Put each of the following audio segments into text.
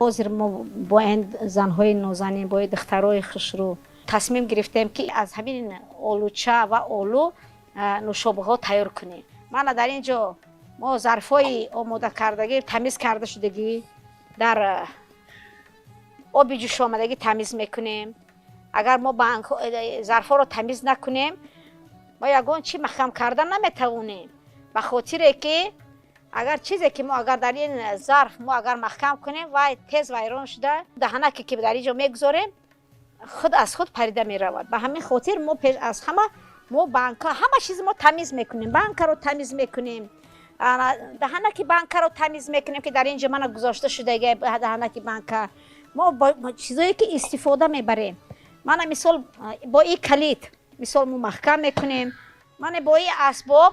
Ҳозир мо бо ин занҳои нозанин, бо ин духтарои хушрӯ тасмим гирифтем, ки аз ҳамин олуча ва олу нӯшобаҳо тайёр кунем. Мана, дар ин ҷо мо зарфҳои омодакардагӣ, тамиз карда шудагӣ, дар оби ҷӯшомадагӣ тамиз мекунем. Агар мо зарфҳоро тамиз накунем, мо ягон чӣ маҳкам кардан наметавонем, ба хотире ки агар чизе ки мо агар дар ин зарф мо агар маҳкам кунем, вай тез вайрон шуда, даҳанаке ки дар ин ҷо мегузорем, худ аз худ парида меравад. Ба ҳамин хотир мо пеш аз ҳама мо банка, ҳама чиз мо тамиз мекунем, банкаро тамиз мекунем, даҳанаки банкаро тамиз мекунем, ки дар ин ҷо мана гузошта шудаги даҳанаки банка. Мо чизое ки истифода мебарем, мана мисол, бо ин калид, мисол, мо маҳкам мекунем. Мана, бо ин асбоб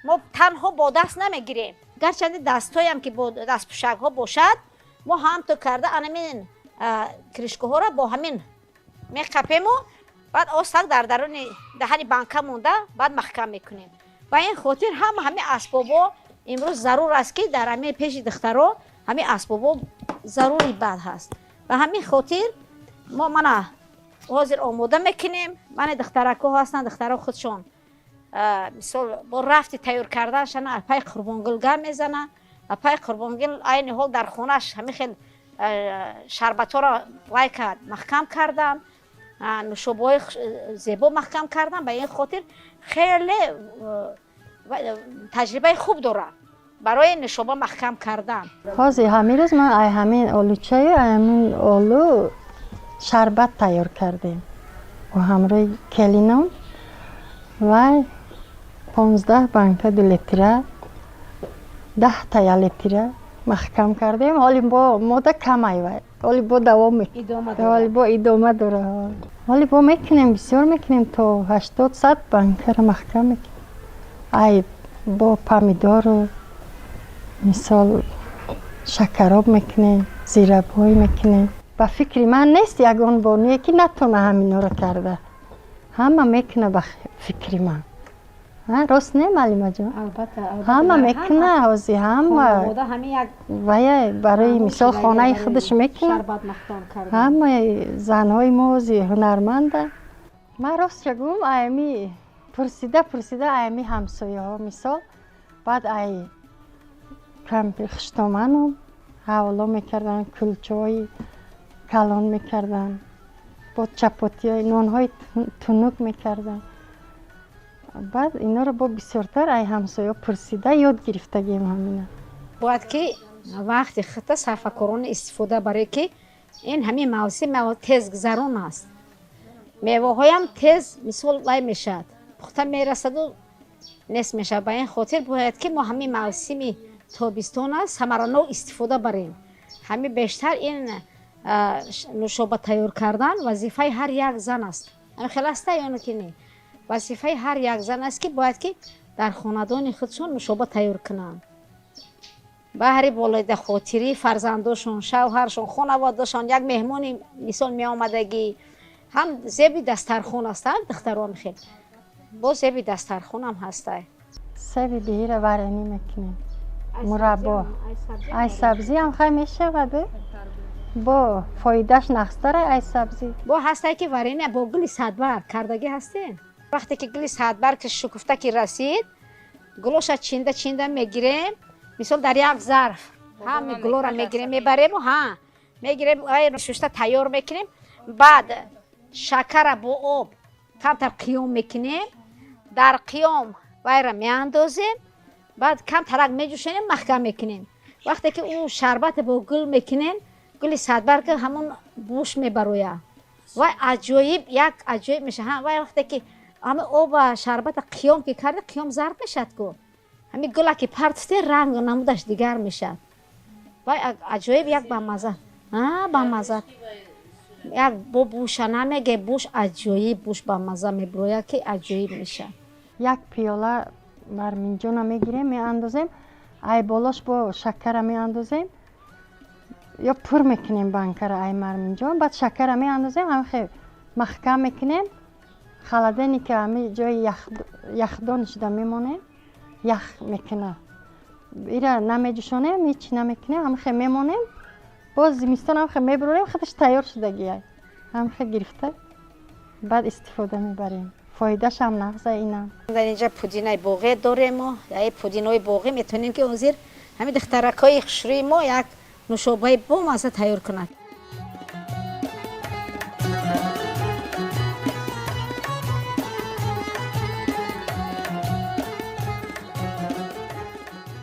мо танҳо бо даст намегирем. Гарчанде дастҳоям ки бо дастпӯшакҳо бошад, мо ҳамто карда анамин крышкаҳоро бо ҳамин меқапему, баъд остак дар даруни даҳани банка монда, баъд маҳкам мекунем. Ба ин хотир ҳама ҳамин асбобҳо имрӯз зарур аст, ки дар ҳамин пеши духтаро ҳамин асбобҳо зарури бад ҳаст. Ба ҳамин хотир мо мана ҳозир омода мекунем. Мана, духтаракҳо ҳастанд, духтаро худшон, мисол, бо рафти тайёр карданашана апай Қурбонгул гап мезана. Апай Қурбонгул айни ҳол дар хонааш ҳамин хел шарбатҳоро вай кард, маҳкам кардан, нӯшобаҳои зебо маҳкам кардан. Ба ин хотир хеле таҷрибаи хуб дорад барои нӯшоба маҳкам кардан. Ҳозир ҳамин рӯз ман ай ҳамин олучаю ай ҳамин олу шарбат тайёр кардем бо ҳамроҳи келином. Вай 15 банка 2 литра, 10-та 1 литра маҳкам кардем. Ҳоли бо мода камай, вай ҳоли бо давом, ҳоли бо идома дора. Ҳоли бо мекунем, бисёр мекунем, то 80-100 банкаро маҳкам мекунем. Ай бо помидору, мисол, шакароб мекунем, зирабой мекунем. Ба фикри ман, нест ягон бонуе ки натона ҳаминҳоро карда. Ҳама мекуна, ба фикри ман. Рост не, Малимаҷон? Ҳама мекуна ҳозир, ҳама вая барои мисол хонаи худаш мекуна. Ҳамаи занҳои мо ҳозир ҳунарманданд. Ман ростша гӯм, аями пурсида пурсида, аями ҳамсояҳо, мисол, баъд ай кампи хуштоманам ҳавло мекарданд, кулчаҳои калон мекарданд, бо чапотиҳои, нонҳои тунук мекарданд. Баъд инҳоро бо бисёртар ай ҳамсояҳо пурсида ёд гирифтагием ҳамина. Бояд ки вақти худта сарфакорона истифода баре, ки ин ҳамин мавсим тезгузарон аст. Меваҳоям тез, мисол, вай мешавад, пухта мерасаду нест мешавад. Ба ин хотир бояд ки мо ҳамин мавсими тобистон аст, самаранок истифода барем. Ҳамин бештар ин нӯшоба тайёр кардан вазифаи ҳар як зан аст. Ҳамин хел аста ё ки не? Вазифаи ҳар як зан аст, ки бояд ки дар хонадони худшон нӯшоба тайёр кунанд, баҳри болоида хотирии фарзандошон, шавҳаршон, хонаводашон. Як меҳмони, мисол, меомадагӣ ҳам зеби дастархон аст. Духтаро хел боз зеби дастархонам ҳастай. Себи биҳира варенье мекунем, мураббо ай сабзиам хай мешавад, бо фоидаш нақстара ай сабзӣ. Бо ҳастай ки варенье бо гули садбарг кардагӣ ҳастем. Вақте ки гули садбарг ки шукуфта ки расид, гулоша чинда чинда мегирем, мисол, дар як зарф ҳами гулоро мегирем, мебарему, ҳа, мегирем, шушта тайёр мекунем. Баъд шакара бо об камтар қиём мекунем, дар қиём вайра меандозем, баъд камтарак меҷӯшонем, маҳкам мекунем. Вақте ки ӯ шарбате бо гул мекунем, гули садбарг, ҳамон бӯш мебарояд, вай аҷоиб, як аҷоиб мешавад. Вай вақте ки ҳами оба шарбата қиём ки карда, қиём зард мешавад ку, ҳами гула ки партофте, рангу намудаш дигар мешавад. Вай аҷоиб, як бамаза, бамаза, як бо бӯша намеге, бӯш аҷоиб, бӯш бамаза мебирояд, ки аҷоиб мешавад. Як пиёла марминҷона мегирем, меандозем, ай болош бо шакара меандозем ё пур мекунем банкара ай марминҷон, баъд шакара меандозем, ҳамихе маҳкам мекунем, холодильника, ҳами ҷои яхдон шуда мемонем, ях мекуна. Ира намеҷӯшонем, ҳеч намекунем, ҳамихе мемонем. Боз зимистон ҳам мебурорем, худаш тайёр шудагиай. Ҳамхе гирифта баъд истифода мебарем. Фоидашам нағза инам. Дар инҷа пудинаи боғе дорем мо. Дар пудинаи боғӣ метавонем ки ҳозир ҳамин духтаракҳои хушрӯи мо як нӯшобаи бомазза тайёр кунанд.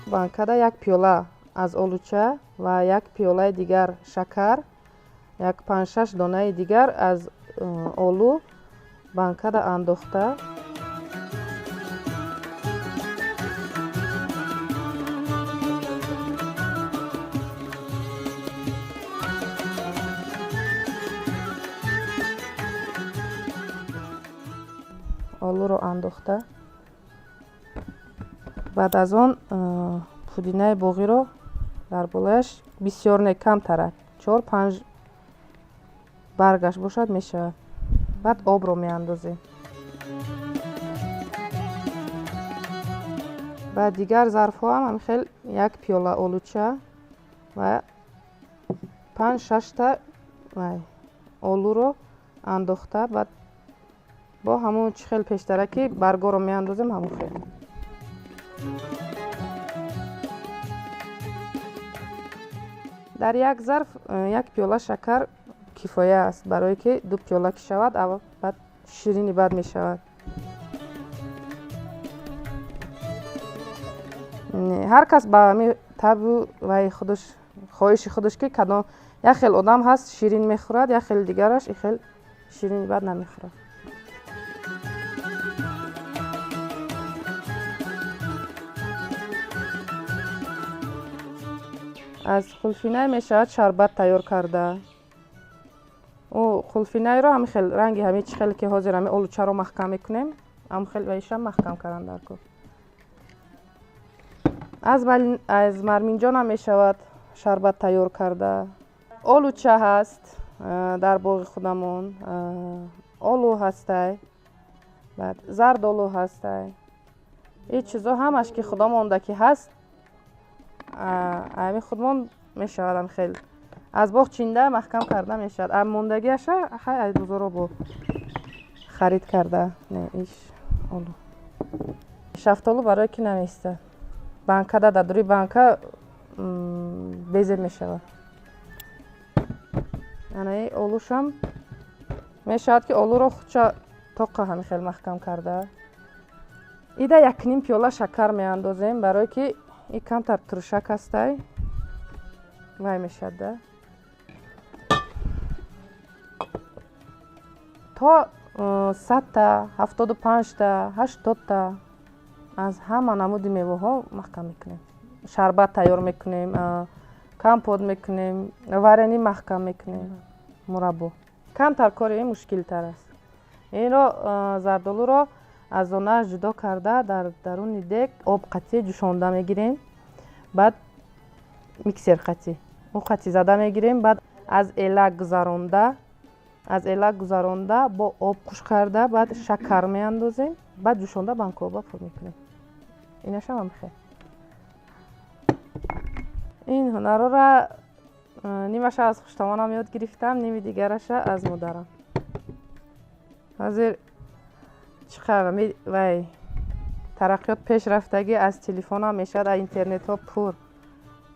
Банкада як пиёла аз олуча ва як пиёлаи дигар шакар, як панҷ-шаш донаи дигар аз олу банкада андохта. Олуро андохта. Баъд аз он пудинаи боғиро дар болояш бисёр не, камтарак, 4-5 баргаш бошад мешавад. Баъд обро меандозем. Ба дигар зарфҳо ҳам ҳамин хел як пиёла олуча ва 5-6 та олуро андохта, баъд бо ҳамон чӣ хел пештара ки баргоро меандозем, ҳамон хел. Дар як зарф як пиёла шакар кифоя аст, барое ки 2 пиёла ки шавад, баъд ширини бад мешавад. Ҳар кас ба ҳамин табъу вай худаш, хоҳиши худаш ки кадом як хел одам ҳаст ширин мехӯрад, як хел дигараш ин хел ширини бад намехӯрад. Аз қулфинай мешавад шарбат тайёр карда. Ӯ қулфинайро ҳамин хел ранги ҳамин чӣ хеле ки ҳозир ҳамин олучаро маҳкам мекунем, ҳамин хел ваишам маҳкам кардан дар кор. Аз марминҷонам мешавад шарбат тайёр карда. Олуча ҳаст дар боғи худамон, олу ҳастай, баъд зардолу ҳастай. Ин чизо ҳамаш ки худомонда ки ҳаст, ҳамин худмон мешавад ҳамин хел. Аз боғ чинда маҳкам карда мешавад. А мондагиаша хай аз бозоро бо харид карда. Не, иш олу. Шафтолу барое ки намеиста. Банкада дар дури банка безеб мешавад. Анаи олушам мешавад ки олуро худша тоқа ҳамин хел маҳкам карда. Ида 1.5 пиёла шакар меандозем, барое ки ин камтар туршак ҳастай, вай мешавад да. То 100 та, 75 та, 80 та аз ҳама намуди меваҳо маҳкам мекунем. Шарбат тайёр мекунем, компот мекунем, варени маҳкам мекунем, мураббо. Камтар кори ин мушкилтар аст. Инро зардолуро аз донааш ҷудо карда дар даруни дег об қатӣ ҷӯшонда мегирем, баъд миксер қатӣ, ӯ қатӣ зада мегирем, баъд аз элак гузаронда бо об қуш карда, баъд шакар меандозем, баъд ҷӯшонда банкоба пур мекунем. Инашам ҳам хел. Ин ҳунарҳоро нимаша аз хуштомонам ёд гирифтам, ними дигараша аз модарам. Ҳозир чӣ қадр вай тараққиёт пеш рафтагӣ, аз телефонам мешавад, аз интернетҳо пур.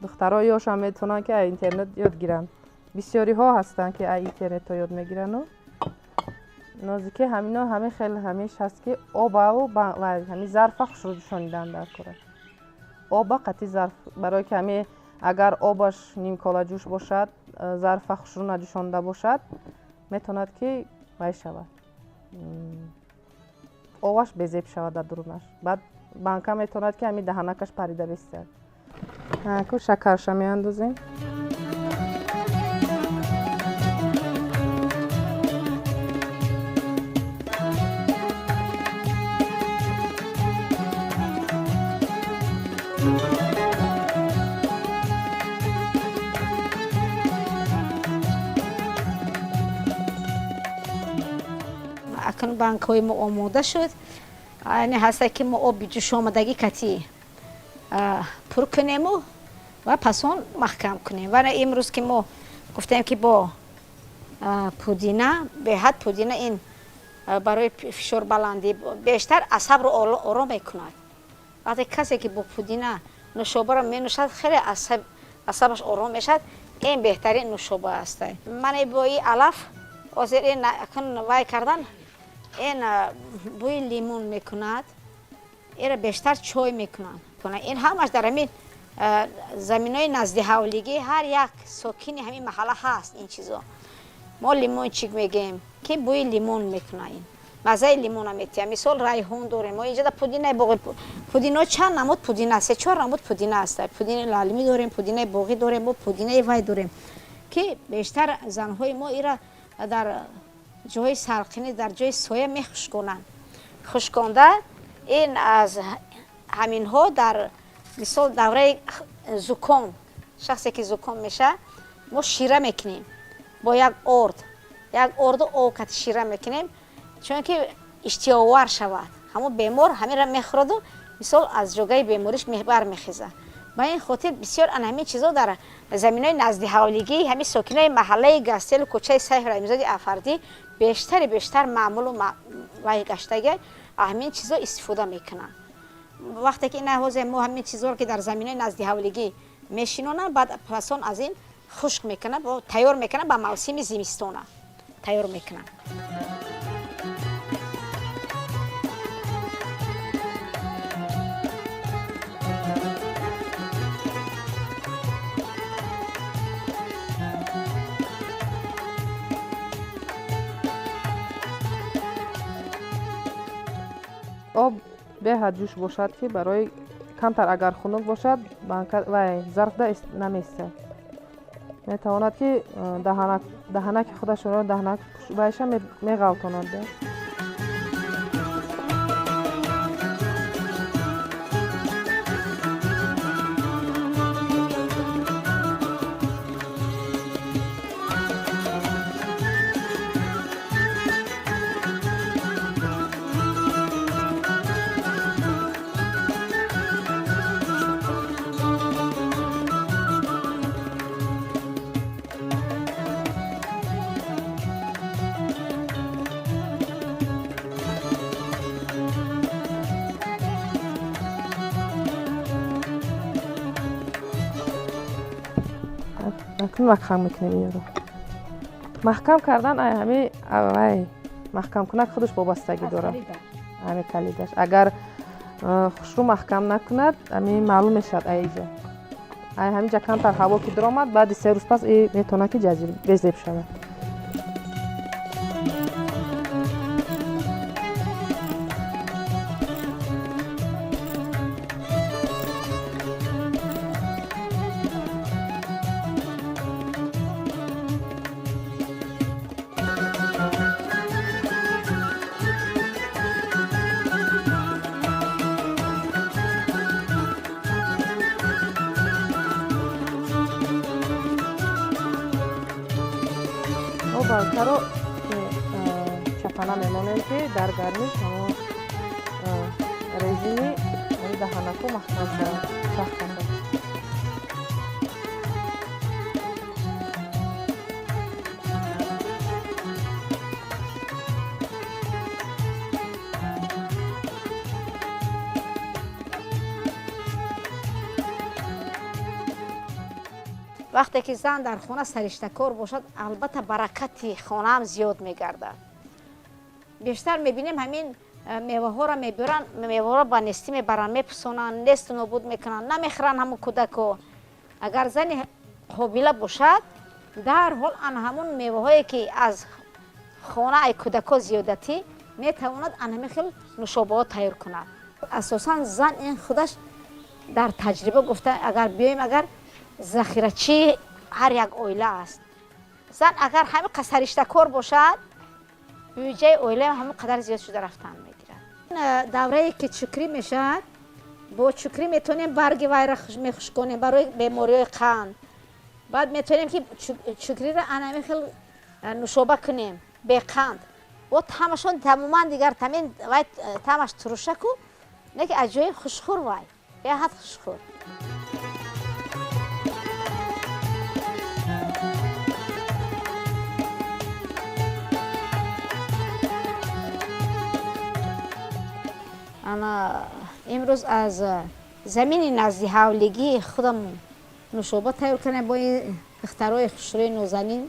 Духтаро ёшам метавонанд ки аз интернет ёд гиранд. Бисёриҳо ҳастанд ки аз интернетҳо ёд мегирану. Нозикӣ ҳамино ҳамин хел ҳамиш ҳаст ки обаву вай ҳамин зарфа хушрӯ ҷӯшонидан дар кора. Оба қатъи зарф, барое ки ҳамин агар обаш нимкола ҷӯш бошад, зарфа хушрӯ наҷӯшонда бошад, метавонад ки вай шавад. Оваш безеб шавад дар дурунаш. Баъд банка метавонад ки ҳамин даҳанакаш парида бистад. Ку шакарша меандозем. Акнун банкҳои мо омода шуд. Яъне ҳаста ки мо оби ҷӯшомадагӣ кати пур кунему ва пас он маҳкам кунем. Ва имрӯз ки мо Гуфтем ки бо пудина, беҳад пудина ин барои фишорбаландӣ бештар асабро ором мекунад. Вақте касе ки бо пудина нӯшобаро менӯшад, хеле асабаш ором мешавад. Ин беҳтарин нӯшоба аст. Ман бо ин алаф ҳозир ин вай кардан, ин бӯи лимон мекунад, инро бештар чой мекунанд. Ин ҳамаш дар ҳамин заминои назди ҳавлигӣ ҳар як сокини ҳамин маҳалла ҳаст ин чизо. Мо лимончик мегӯем, ки бӯи лимон мекунад, ин маззаи лимона метиҳад. Мисол райҳон дорем мо инҷода, пудинаи боғи, пудино чанд намуд пудина, се чор намуд пудина аст. Пудинаи лалмӣ дорем, пудинаи боғӣ дорем, бо пудинаи вай дорем, ки бештар занҳои мо ира дар ҷои сарқинӣ, дар ҷои соя мехушконанд. Хушконда ин аз ҳаминҳо дар мисол давраи зуком, шахсе ки зуком мешавад, мо шира мекунем бо як орд, як орду об кати шира мекунем, чунки иштиҳовар шавад. Ҳамон бемор ҳаминро мехӯраду мисол аз ҷогаи бемориш бармехезад. Ба ин хотир бисёр ана ҳамин чизо дар заминои назди ҳавлигӣ ҳамин сокинои маҳаллаи Гастелу кӯчаи Сайфи Раҳимзоди Афардӣ бештари бештар маъмулу вай гаштаги ҳамин чизо истифода мекунанд. Вақте ки ина ҳозир мо ҳамин чизоро ки дар заминои назди ҳавлигӣ мешинонанд, баъд пасон аз ин хушк мекунанд, тайёр мекунанд, ба мавсими зимистона тайёр мекунанд. Об беҳад ҷӯш бошад, ки барои камтар агар хунук бошад, вай зарфда намеистад. Метавонад ки даҳанаки худашонро даҳанак вайша меғалтонад. Маҳкам мекунем инро. Маҳкам кардан ай ҳами ай маҳкамкунак худаш вобастагӣ дорад. Ҳами калидаш. Агар хушрӯ маҳкам накунад, ҳами маълум мешавад ай иҷа. Ай ҳаминҷа камтар ҳаво ки даромад, баъди 3 рӯз пас метавонад ки безеб шавад. Банкаро чапана мемонем, ки дар гармиш ҳамон резини даҳанаку маҳкам шавад, сахт шавад. Вақте ки зан дар хона сариштакор бошад, албатта баракати хонаам зиёд мегардад. Бештар мебинем ҳамин меваҳоро мебиранд, меваҳоро ба нестӣ мебаранд, мепусонанд, несту нобуд мекунанд, намехӯранд ҳамун кӯдако. Агар зани қобила бошад, дарҳол ан ҳамун меваҳое ки аз хона ай кӯдако зиёдатӣ метавонад ан ҳамин хел нӯшобаҳо тайёр кунад. Асосан зан ин худаш дар таҷриба гуфта, агар биёем, агар захирачии ҳар як оила аст. Зан агар ҳамин қадр сариштакор бошад, бюҷаи оила ҳамон қадар зиёд шуда рафтан мегирад. Даврае ки чукрӣ мешавад, бо чукрӣ метавонем барги вайра мехушконем барои бемориҳои қанд. Баъд метавонем ки чукриро ана ҳамин хел нӯшоба кунем беқанд. Бо таъмашон тамоман дигар, тамин вай таъмаш турушаку, не ки аҷоиб хушхӯр вай, беҳад хушхӯр. Имрӯз аз замини назди ҳавлигии худам нӯшоба тайёр кардем бо ин духтарои хушрӯи нозанин.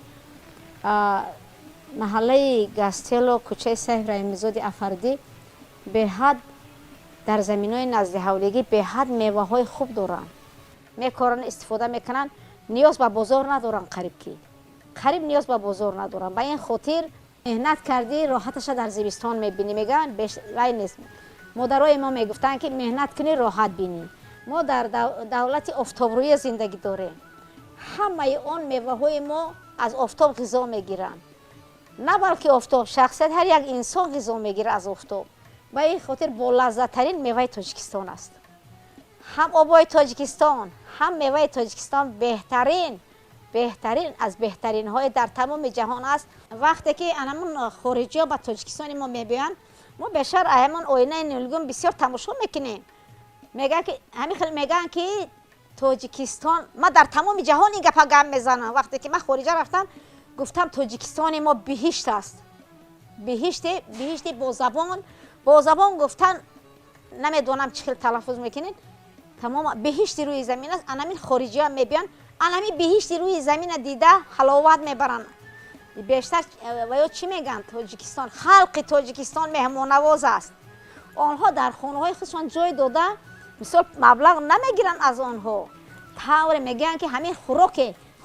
Маҳаллаи Гастело, кӯчаи Сайф Раҳимизоди Афардӣ беҳад дар заминҳои назди ҳавлигӣ беҳад меваҳои хуб доранд, мекоранд, истифода мекунанд, ниёз ба бозор надоранд, қариб ки қариб ниёз ба бозор надоранд. Ба ин хотир меҳнат кардӣ, роҳаташа дар зимистон мебинӣ, мегӯянд. Вай нест, модарои мо мегуфтанд, ки меҳнат кунӣ, роҳат бинӣ. Мо дар давлати офтобрӯя зиндагӣ дорем. Ҳамаи он меваҳои мо аз офтоб ғизо мегиранд, на балки офтоб, шахсият, ҳар як инсон ғизо мегирад аз офтоб. Ба ин хотир болаззаттарин меваи Тоҷикистон аст. Ҳам обои Тоҷикистон, ҳам меваи Тоҷикистон беҳтарин, беҳтарин аз беҳтаринҳои дар тамоми ҷаҳон аст. Вақте ки анамун хориҷиҳо ба Тоҷикистони мо мебиёянд, мо бешар ҳамон оинаи нилгун бисёр тамошо мекунем. Мегӯянд, ки ҳамин хел мегӯянд, ки Тоҷикистон, ман дар тамоми ҷаҳон ин гапа гап мезанам. Вақте ки ман хориҷа рафтам, гуфтам: «Тоҷикистони мо биҳишт аст». Биҳиште, биҳишти бо забон гуфтан намедонам, чӣ хел талаффуз мекунед. Тамом биҳишти рӯи замин аст. Анамин хориҷиҳо мебиёнд, анами биҳишти рӯи замина дида, ҳаловат мебаранд бештар. Ва ё чӣ мегӯянд? Тоҷикистон, халқи Тоҷикистон меҳмоннавоз аст. Онҳо дар хонаҳои худшон ҷой дода, мисол, маблағ намегиранд аз онҳо. Тавре мегӯянд, ки ҳамин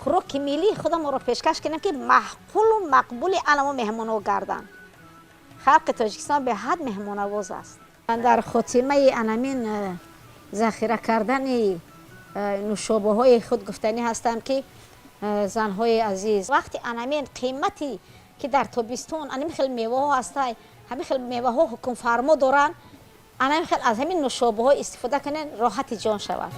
хӯроки миллии худамонро пешкаш кунем, ки маъқулу мақбули анамо меҳмонҳо гарданд. Халқи Тоҷикистон беҳад меҳмоннавоз аст. Дар хотимаи анамин захира кардани нӯшобаҳои худ гуфтанӣ ҳастам, ки занҳои азиз, вақти анамин қимати ки дар тобистон анамин хел меваҳо ҳастай, ҳамин хел меваҳо ҳукмфармо доранд, анамин хел аз ҳамин нӯшобаҳо истифода кунед, роҳати ҷон шавад.